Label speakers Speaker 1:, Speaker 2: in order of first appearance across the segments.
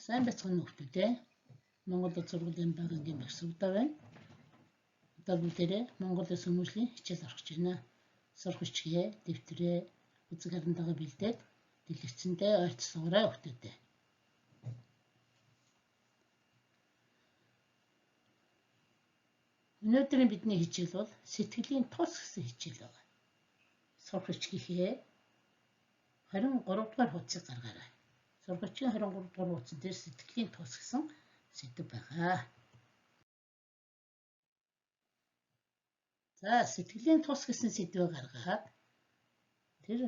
Speaker 1: Сайн байцгаана уу хүүхдүүдээ. Монгол Улс сургуулийн бага ангийн багш Сүгдаа байна. Одоо бүгдээрээ Монгол улс хүмүүжлийн хичээл орох гэж байна. Сурах бичгээ, дэвтрээ, үзэг харантайгаа бэлдээд дэлгэцэндээ ойртсоорой хүүхдүүдээ. Өнөөдрийн бидний хичээл бол сэтгэлийн тус гэсэн хичээл байна. Сурах бичгийнхээ 23 дугаар хуудсыг гаргаарай. Сургуулийн 23 дугаар хуудсан дээр сэтгэлийн тус гэсэн сэдэв байгаа. За, сэтгэлийн тус гэсэн сэдвээ гаргаад тэр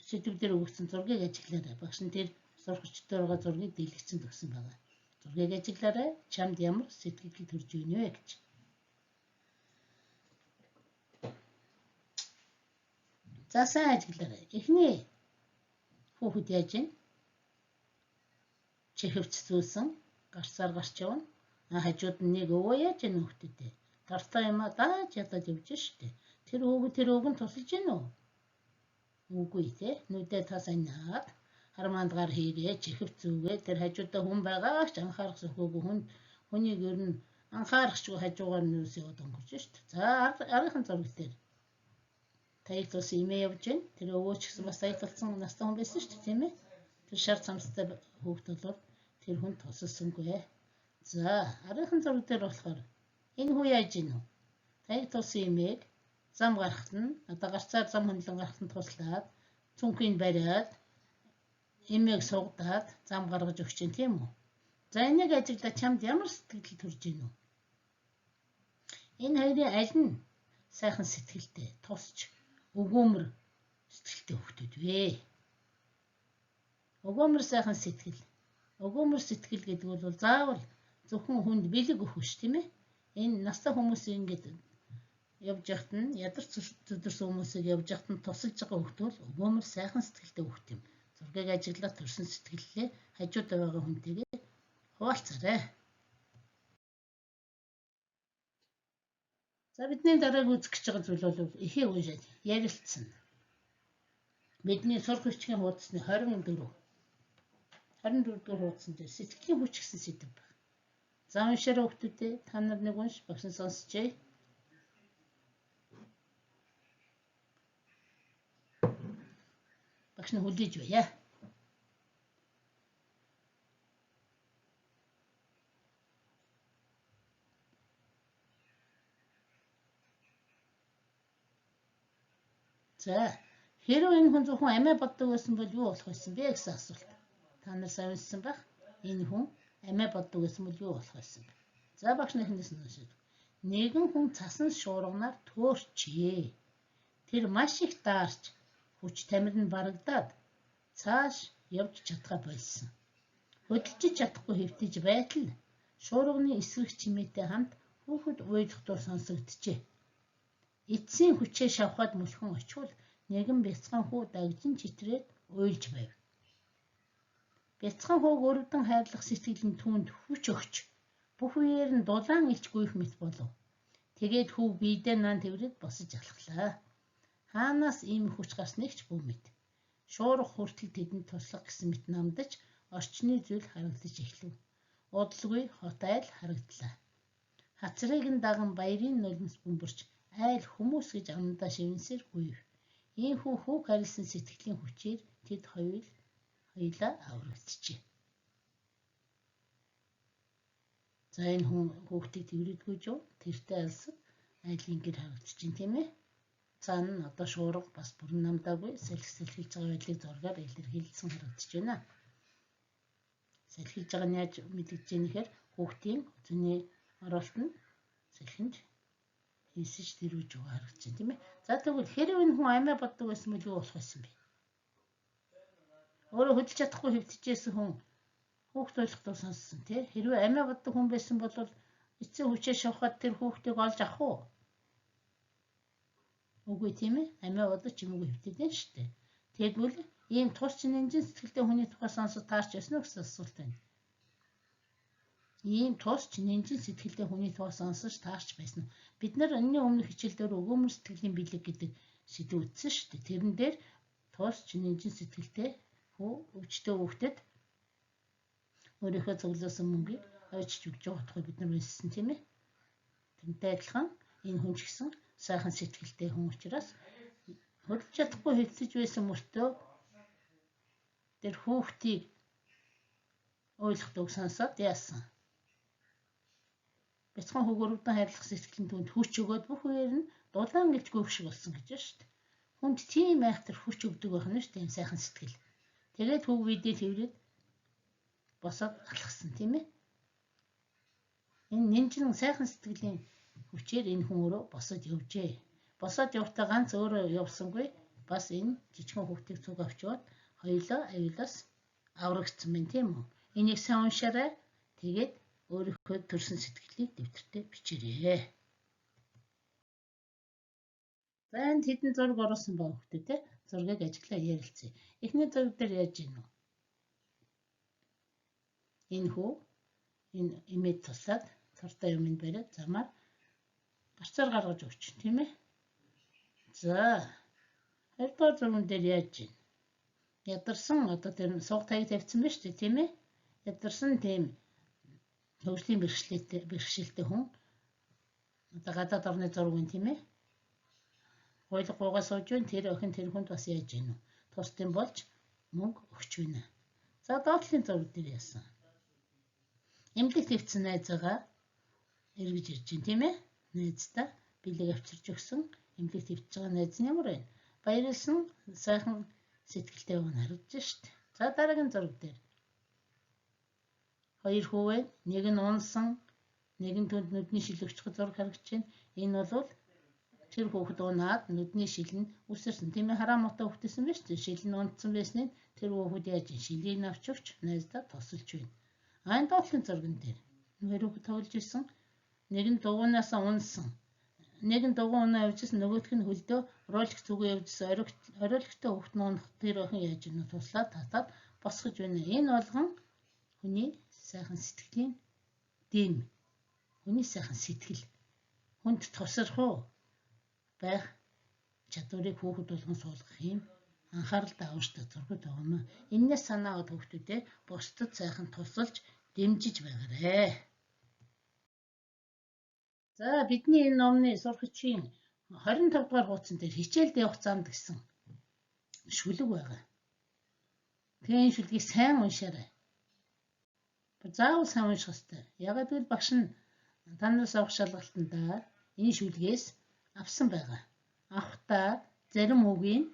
Speaker 1: сэдэв дээр өгсөн зургийг ажиглаарай. Багш нь тэр сурагчдад байгаа зургийг дэлгэцэнд өгсөн байгаа. Зургийг ажиглаарай. Чамд ямар сэтгэл төрж байна вэ гэж. За, сайн ажиглаарай. Эхний хүүхэд яаж вэ? Чихвч зүүсэн, гарцаар гарч явна. Хажууд нь нэг өвөө яаж энэ хүүхдэд тартай юм а дааж ядаад явж штэ. Тэр өвөг нь тусалж гин үү? Үгүй те. Нүдээ та сайн наад хармаандгаар хийгээ, чихвч зүүгээ. Тэр хажуудаа хүн байгаа ч анхаарах сөхөөгүй хүн хүнийг ер нь анхаарахчгүй хажуугаар нь юус яваад өнгөрч штэ. За, аргийнхын зураг дээр таяг тулсан эмээ явж гин. Тэр өвөө ч гэсэн бас таяг тулсан настай хүн байсан штэ, тийм ээ. Тэр шар цамцтай хүүхд бол тэр хүн тусалсангүй. За, аргийнхын зураг дээр болохоор энэ хүн яаж гин үү? Таяг тулсан эмээг зам гарахт нь одоо гарцаар зам хөндлөн гарахт нь туслаад цүнхийг бариад эмээг сугадаад зам гаргаж өгч чинь, тийм үү? За, энийг ажиглаа чамд ямар сэтгэл төрж гин үү? Энэ хоёрын аль нь сайхан сэтгэлтэй, тусч өгөөмөр сэтгэлтэй хүүхдүүд вэ? Өгөөмөр сайхан сэтгэл. Өгөөмөр сэтгэл гэдэг бол заавал зөвхөн хүнд бэлэг өгөх биш, тийм ээ? Энэ настай хүмүүс ингэж явж явахт нь ядарч зүдэрсэн хүмүүсийг явж явахт нь тусалж байгаа хүүхд бол өгөөмөр сайхан сэтгэлтэй хүүхд юм. Зургийг ажиглаад төрсэн сэтгэлээ хажууд байгаа хүнтэйгээ хуваалцаарай. За, бидний дарааг үзэх гэж байгаа зүйл бол ихийг уншаад ярилцсан. Бидний сурах бичгийн хуудасны 24 дугаар хуудсан дээр сэтгэлийн хүч гэсэн сэдэв байна. За, уншаарай хүүхдүүдээ, та нар нэг унш, багш нь сонсчээ. Багш нь хүлээж байя. За, хэрвээ энэ хүн зөвхөн амиа боддог байсан бол юу болох байсан бэ гэсэн асуулт. Та нар сайн уншсан байх. Энэ хүн амиа боддог байсан бол юу болох байсан бэ? За, багш нэхнээс нь уншаад. Нэгэн хүн цасан шуурганаар төөрчээ. Тэр маш их даарч хүч тамир нь барагдаад цааш явж чадхаа болсон. Хөдөлж чадахгүй хэвтэж байтал шуурганы эсрэг чимээтэй хамт хүүхэд уйлах дуу сонсогджээ. Эцсийн хүчээ шавхаад мөлхөн очвол нэгэн бяцхан хүү дагжин читрээд уйлж байв. Бяцхан хүүг өрөвдөн хайрлах сэтгэл нь түүнд хүч өгч бүх үеэр нь дулаан элч гүйх мэт болов. Тэгээд хүү биедээ наан тэврээд босож алхлаа. Хаанаас ийм хүч гарсныг ч бүү мэд. Шуурга хүртэл тэдэнд туслах гэсэн мэт намдаж орчны зүйл харагдаж эхлэв. Удалгүй хот айл харагдлаа. Хацрыг нь даган баярын нулимс бөмбөрч айл хүмүүс гэж амдаа шивэнсээр гүйв. Ийхүү хүүг харилсан сэтгэлийн хүчээр тэд хоёулаа аврагджээ. За, энэ хүн хүүхдийг тэврээдгүй жоо тэртээ алсад айлын гэр харагдчихээн, тийм ээ. Цаана нь одоо шуурга бас бүрэн намдаагүй салхи салхилж байгаа байдлыг зургаар илэрхийлсэн харагдаж байна. Салхилж байгаа нь яаж мэдэгдэж байгаа нэхэр хүүхдийн зөний оролт нь салхинд хийсэж тэрвэж байгаа харагдаж байна, тийм ээ. За, тэгвэл хэрвээ энэ хүн амиа боддог байсан бол юу болох байсан бэ? Өөрөө хөдөлж чадахгүй хэвтэжсэн хүн хүүхд ойлгох дуу сонссон, тий? Хэрвээ амиа боддог хүн байсан бол эцсийн хүчээ шавхаад тэр хүүхдийг олж авах уу? Үгүй, тийм ээ. Амиа бодож чимээгүй хэвтээд шүү дээ. Тэгвэл ийм тусч нэнжин сэтгэлтэй хүний тухай сонсож таарч байсан уу гэсэн асуулт байна. Ийм тусч нэнжин сэтгэлтэй хүний тухай сонсож таарч байсан уу? Бид нар энэний өмнөх хичээл дээр өгөөмөр сэтгэлийн бэлэг гэдэг сэдэв үзсэн шүү дээ. Тэрэн дээр тусч нэнжин сэтгэлтэй өвчтөе хүүхдэд Өөрийнхөө цуглуулсан мөнгийг ойчж өгч байгаа утгаар бид нар уншсан, тийм ээ. Тэрнтэй адилхан энэ хүн ч гэсэн сайхан сэтгэлтэй хүн учраас хөдөлж чадахгүй хэлцэж байсан мөртөө тэр хүүхдийг ойлгоход үг сонсоод яасан. Бяцхан хүүг өрөвдөн хайрлах сэтгэл нь түүнд хүч өгөөд бүх үеэр нь дулаан гэлж гүйх шиг болсон гэж байна шүү дээ. Хүнд тийм айхтар хүч өгдөг байх нь шүү дээ, энэ сайхан сэтгэл. Тэгээд хүүг видео хэврээд босоод алхсан, тийм ээ. Энэ нинжин сайхан сэтгэлийн хүчээр энэ хүн өөрөө босоод явжээ. Босоод явахдаа ганц өөрөө явсангүй, бас энэ жижигхэн хүүхдийг цуг авчиад хоёулаа аюулаас аврагдсан байна, тийм үү? Энийг сайн уншаарай. Тэгээд өөрийнхөө төрсэн сэтгэлийг дэвтэртээ бичээрэй. За, энд хэдэн зураг оруулсан байгаа хүүхдүүд те. Зургийг ажиглаа ярилцъя. Эхний зураг дээр яаж гин үү? Энэ хүү энэ эмээд туслаад цартай юм бариад замаар гарцаар гаргаж өгч, тийм ээ. За, хоёрдугаар зурган дээр яаж гин? Ядарсан, одоо тэр суг таяг тавьсан байна шүү дээ, тийм ээ. Ядарсан тийм хөгжлийн бэрхшээлтэй хүн одоо гадаад орны зураг юм, тийм ээ. Гуйлга гуугаа сууж байна. Тэр охин тэр хүнд бас яаж гин үү? Тусдын болж мөнгө өгч байна. За, доотлын зураг дээр яасан? Эмнэлэг твцсэн найзаагаа эргэж ирж байна, тийм ээ. Найздаа бэлэг авчирч өгсөн эмнэлэг твцэж байгаа найз нь ямар байна? Баярлсан, сайхан сэтгэлтэй байгаа нь харагдаж шít. За, дараагийн зураг дээр хоёр хүү байна. Нэг нь унсан, нэг нь түнд нүдний шил өгчих зураг харагдаж байна. Энэ бол тэр хүүхэд унаад нүдний шил нь үсэрсэн. Тийм ээ, хараа муутай хүүхдсэн байж шүү. Шил нь унтсан байсны тэр хүүхэд яаж шилийг авч өгч найздаа тусалж байна. Энэ доотлын зурган дээр хоёр хүүхэд тоглож ирсэн. Нэг нь дугуйнаасаа унсан. Нэг нь дугуй унаа явж ирсэн, нөгөөх нь хөлдөө ролик зүгөө явж ирсэн. Оройлогтой хүүхэд нь унах тэр охин яаж юм туслаад татаад босгож байна. Энэ болгон хүний сайхан сэтгэлийн дэм. Хүний сайхан сэтгэл. Хүнд тусрах уу байх чадварыг хүүхэд болгон суулгах юм анхаарал даавартай зургууд байгаа юм. Эннээс санаа аваад хүүхдүүдээ бусдад сайхан тусалж дэмжиж байгаарэ. За, бидний энэ номны сурагчийн 25 дугаар хуудсан дээр хичээлд явах замд гэсэн шүлэг байгаа. Тэгээ энэ шүлгийг сайн уншаарай. Заавал сайн унших ёстой. Яагаад гэвэл багш нь танараас авах шалгалтандаа энэ шүлгээс авсан байгаа. Авахдаа зарим үгийг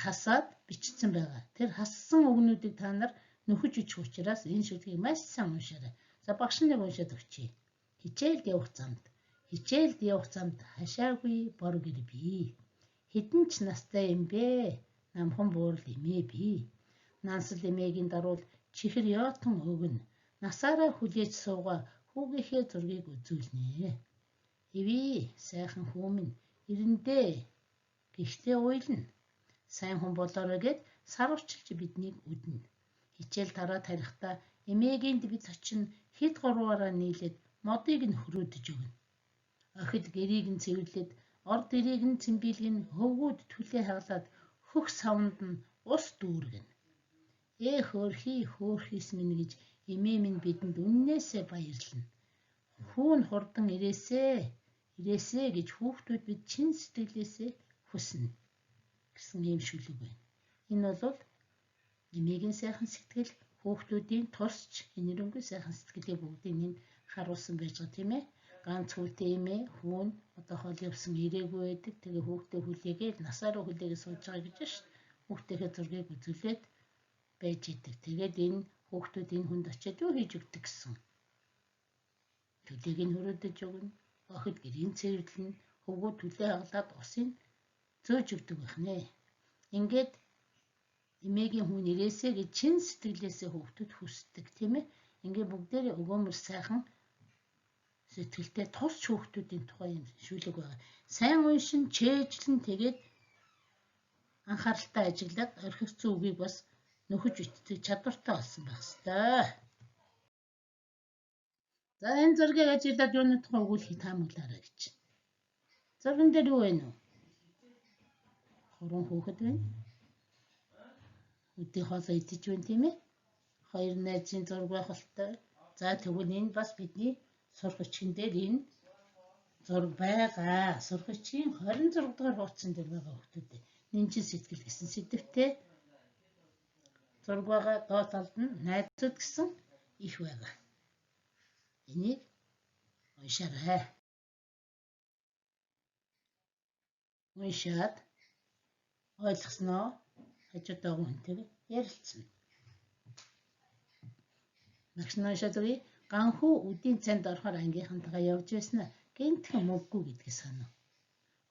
Speaker 1: хасаад бичсэн байгаа. Тэр хассан үгнүүдийг та нар нөхөж бичих учраас энэ шүлгийг маш сайн уншаарай. За, багш нэг уншаад өгчье. Хичээлд явах замд. Хичээлд явах замд хашаагүй бор гэр бий. Хэдэн ч настай юм бэ? Намхан буурал эмээ бий. Нансал эмээгийн даруул чихэр ёотон өгнө. Насаараа хүлээж суугаа хүүгийнхээ зургийг үзүүлнэ. Эвээ, сайхан хүү минь ирэндээ. Гэхдээ уйлна. Сайн хүн болоорой гэд сарвчилж биднийг үднэ. Хичээл тараа тарихдаа эмээгийн бид очин хэд гурваараа нийлээд модыг нь хөрөөдөж өгнө. Охид гэрийг нь цэвэрлээд, ор дэрийг нь цэмбийлгэн, хөвгүүд түлээ хаглаад хөх савнд нь ус дүүргэнэ. Ээ хөөрхий хөөрхийс минь гэж эмээ минь бидэнд үннээсээ баярлана. Хүү нь хурдан ирээсээ, ирээсээ гэж хүүхдүүд бид чин сэтгэлээсээ хүснэ гэсэн ийм шүлэг байна. Энэ бол эмээгийн сайхан сэтгэл, хүүхдүүдийн тусч энэрэнгүй сайхан сэтгэлийг бүгдийг энд харуулсан байж байгаа, тийм ээ. Ганц хүүтэй эмээ, хүү нь одоо хол явсан ирээгүй байдаг. Тэгээ хүүхдээ хүлээгээд насаараа хүлээгээд сууж байгаа гэж шүү дээ. Хүүхдийнхээ зургийг үзүүлээд байж идэг. Тэгээд энэ хүүхдүүд энэ хүнд очиад юу хийж өгдөг гэсэн. Төлийг нь хөрөөдөж өгнө. Охид гэрийн цэвэрлэнэ. Хөвгүүд төлөө хаглаад усын зөөж өгдөг байх нэ. Ингээд эмээгийн хүн ирээсэй гэж чин сэтгэлээсээ хүүхдүүд хүсдэг, тийм ээ. Ингээд бүгдээрээ өгөөмөр сайхан сэтгэлтэй тусч хүүхдүүдийн тухай юм шүлэг байгаа. Сайн уншин, чээжлэн тэгээд анхааралтай ажиглаад орхигдсон үгийг бас нөхөж бичдэг чадвартай болсон байх ёстой. За, энэ зургийг ажиглаад юуны тухай өгүүлэхийг таамаглаарай гэж. Зурган дээр юу вэ нүү? Гурван хүүхэд байна. Өдний хоолоо идэж байна, тийм ээ. Хоёр найзын зураг байх болтой. За тэгвэл энэ бас бидний сурах бичгэн дээр энэ зураг байгаа. Сурах бичгийн 26 дугаар хуудсан дээр байгаа хүүхдүүд. Нинжин сэтгэл гэсэн сэдэвтэй зураг байгаа. Доод талд нь найзууд гэсэн их байгаа. Энийг уншаарай. Уншаад ойлгосноо хажууд байгаа хүнтэйгээ ярилцсан. Багш нь уншаад өгье. Ганхүү үдийн цанд орохоор ангийнхантайгаа явж байснаа гэнтхэн мөнгөгүй гэдгийг санав.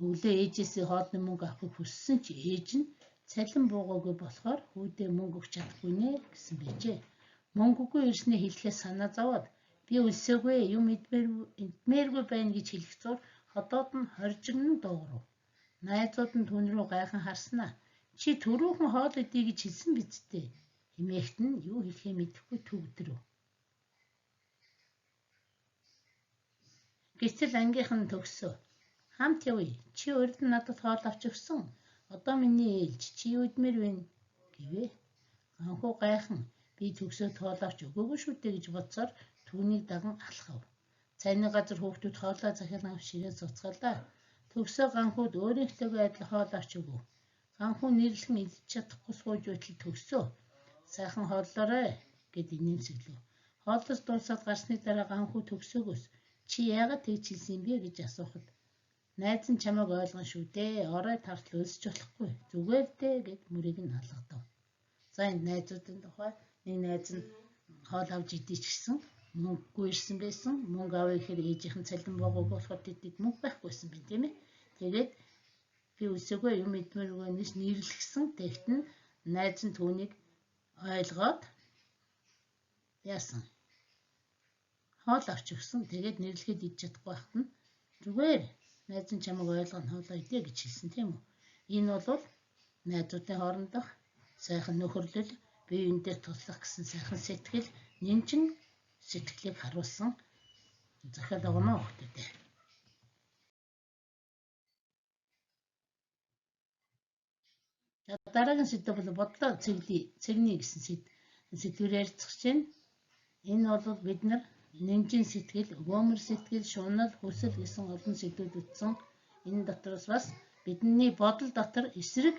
Speaker 1: Өглөө ээжээсээ хоолны мөнгө авахыг хүссэн ч ээж нь цалин буугаагүй болохоор хүүдээ мөнгө өгч чадахгүй нэ гэсэн байжээ. Мөнгөгүй ирснээ хэлэхээс санаа зовоод би өлсөөгүй юм идмээргүй байна гэж хэлэх зур ходоод нь хоржигнон дуугарав. Найзууд нь түүн рүү гайхан харснаа. Чи түрүүхэн хоол идье гэж хэлсэн биз дээ. Хэмээхт нь юу хэлэхээ мэдэхгүй түгдрв. Гэтэл ангийнх нь төгсөө. Хамт явъя. Чи урд нь надад хоол авч өгсөн. Одоо миний ээлж чи юу идмээр вэ гэвээ. Ганхуу гайхан би төгсөөд хоол авч өгөөгүй шүү дээ гэж бодсоор түүнийг даган алхав. Цайны газар хүүхдүүд хоолоо захиалан авч ширээ цуцгалаа. Төгсөө ганхууд өөрийнхтэйгээ адил хоол авч өгөв. Ганхуу нэрлэхэн идэж чадахгүй сууж байтал төгсөө. Сайхан хооллоорой гэд инээмсэглэв. Хооллож дуусаад гарсны дараа ганхуу төгсөөгөөс чи яагаад тэгж хэлсэн юм бэ гэж асуухад найз нь чамайг ойлгоно шүү дээ. Орой тартал өлсөж болохгүй. Зүгээр дээ гэд мөрийг нь алгадав. За энэ найзуудын тухай нэг найз нь хоол авч идэж гисэн мөнгөгүй ирсэн байсан. Мөнгө авъя гэхээр ээжийнх нь цалин буугаагүй болохоор тэдэд мөнгө байхгүйсэн байна тийм ээ. Тэгээд би өлсөөгөө юм идмээргүй нэс нэрлэгсэн. Тэгт нь найз нь түүнийг ойлгоод яасан? Хоол авч өгсөн. Тэгээд нэрлэхэд идэж чадахгүй байхад нь зүгээр найз нь чамайг ойлгоно хоолоо идэ гэж хэлсэн тийм үү? Энэ бол найзуудын хоорондох сайхан нөхөрлөл, бие биендээ туслах гэсэн сайхан сэтгэл, нэмчин сэтгэлийг харуулсан зохиол байгаа маа хүүхдүүдээ. За дараагийн сэдэв бол бодлоо цэгний гэсэн сэдвээр ярилцах гэж байна. Энэ бол бид нар нэмжин сэтгэл, өгөөмөр сэтгэл, шунал, хүсэл гэсэн олон сэдвүүд үтсэн. Энэ дотроос бас бидний бодол дотор эсрэг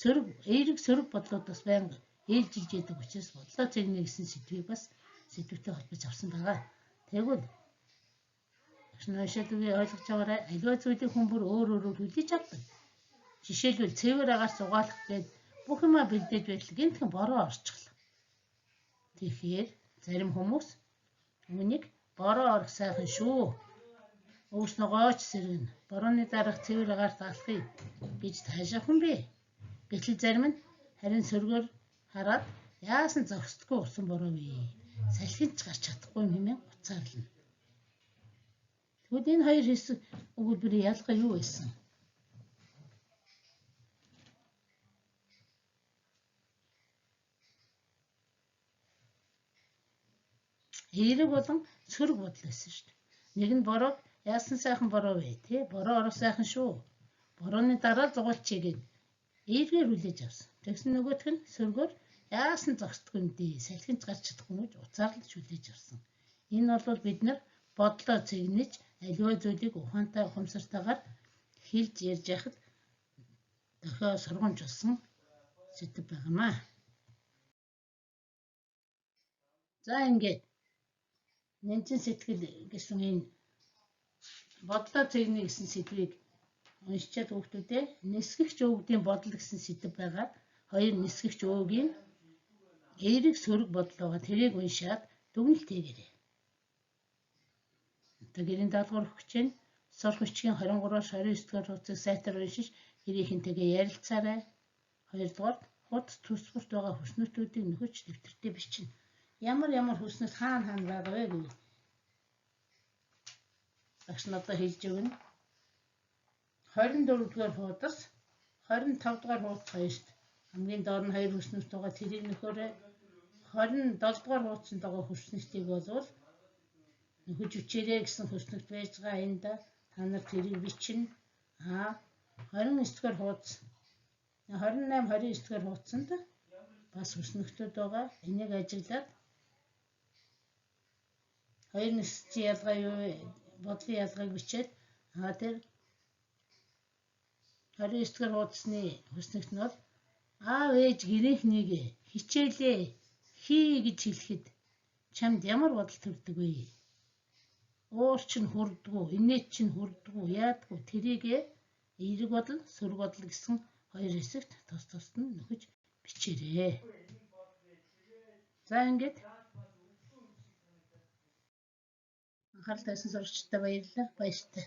Speaker 1: сөрөг, эерэг сөрөг бодлууд бас байнга ээлжилж яадаг учраас бодлоо цэгнэ гэсэн сэдвийг бас сэдвтэй холбож авсан байгаа. Тэгвэл багш нь уншаад үгийг ойлгож байгаарай. Аливаа зүйлийг хүн бүр өөр өөрөөр хүлээж авдаг. Жишээлбэл цэвэр агаас угаалах гээд бүх юмаа бэлдээж байтал гэнтхэн бороо орчихлоо. Тэгэхээр зарим хүмүүс үүнийг бороо орох сайхан шүү. Өвс ногооч сэргэн. Борооны дараах цэвэр агаар таалахыг гэж таашаах юм бэ. Гэтэл зарим нь харин сөргөөр хараад яасан зогсдгүй усан бороо вэ? Салхинд ч гарч чадахгүй юм хэмээн уцаарлана. Тэгвэл энэ хоёр хэсэг өгүүлбэрийн ялгаа юу байсан? Эерэг болон сөрөг бодол байсан шүү дээ. Нэг нь бороог яасан сайхан бороо вэ? Тэ? Бороо орох сайхан шүү. Борооны дараа зугаалчий гэд эергээр хүлээж авсан. Тэгсэн нөгөөх нь сөргөөр яасан зогсдгүй юм дээ. Салхинд гарч чадахгүй гэж уцаарлаж хүлээж авсан. Энэ бол бид нар бодлоо цэгнэж аливаа зүйлийг ухаантай ухамсартайгаар хэлж ярьж яхад дохио сургамж болсон сэдэв байнамаа. За ингээд нэмчин сэтгэл гэсэн энэ бодлоо цэгнэ гэсэн сэдвийг уншичаад хүүхдүүдээ нисгэгч өвгдийн бодол гэсэн сэдэв байгаа. Хоёр нисгэгч өвгийн эерэг сөрөг бодол байгаа. Тэрийг уншаад дүгнэлт хийгээрэй. Одоо гэрийн даалгавар өгч чинь сурах бичгийн 23-аас 29 дугаар хуудсыг сайтар уншиж гэрийнхэнтэйгээ ярилцаарай. Хоёрдугаар хуудас төсвөрт байгаа хүснэгтүүдийг нөхөж дэвтэртээ бичнэ. Ямар ямар хүснэгт хаана хаана байгаа вэ гэвэл багш надад хэлж өгнө. 24 дугаар хуудас 25 дугаар хуудас хоёрт хамгийн доор нь хоёр хүснэгт байгаа тэрийг нөхөөрэй. 27 дугаар хуудсанд байгаа хүснэгтийг болвол нөхөж өчээрэй гэсэн хүснэгт байж байгаа энд та нар тэрийг бичнэ. 29 дугаар хуудас 28 29 дугаар хуудсанд Бас хүснэгтүүд байгаа. Энийг ажиглаад хоёр нисчийн ялгаа юу вэ? Бодлын ялгааг бичээд тэр 29 дугаар хуудасны хүснэгт нь бол аав ээж гэрийнхнийг хичээлээ хий гэж хэлэхэд чамд ямар бодол төрдөг вэ? Уур чинь хүрдгүү, инээд чинь хүрдгүү, яадгүй тэрийг эерэг бодол, сөрөг бодол гэсэн хоёр хэсэгт тус тусад нь нөхөж бичээрэй. За ингээд анхаарал тавьсан сурагчдаа баярлалаа. Баяртай.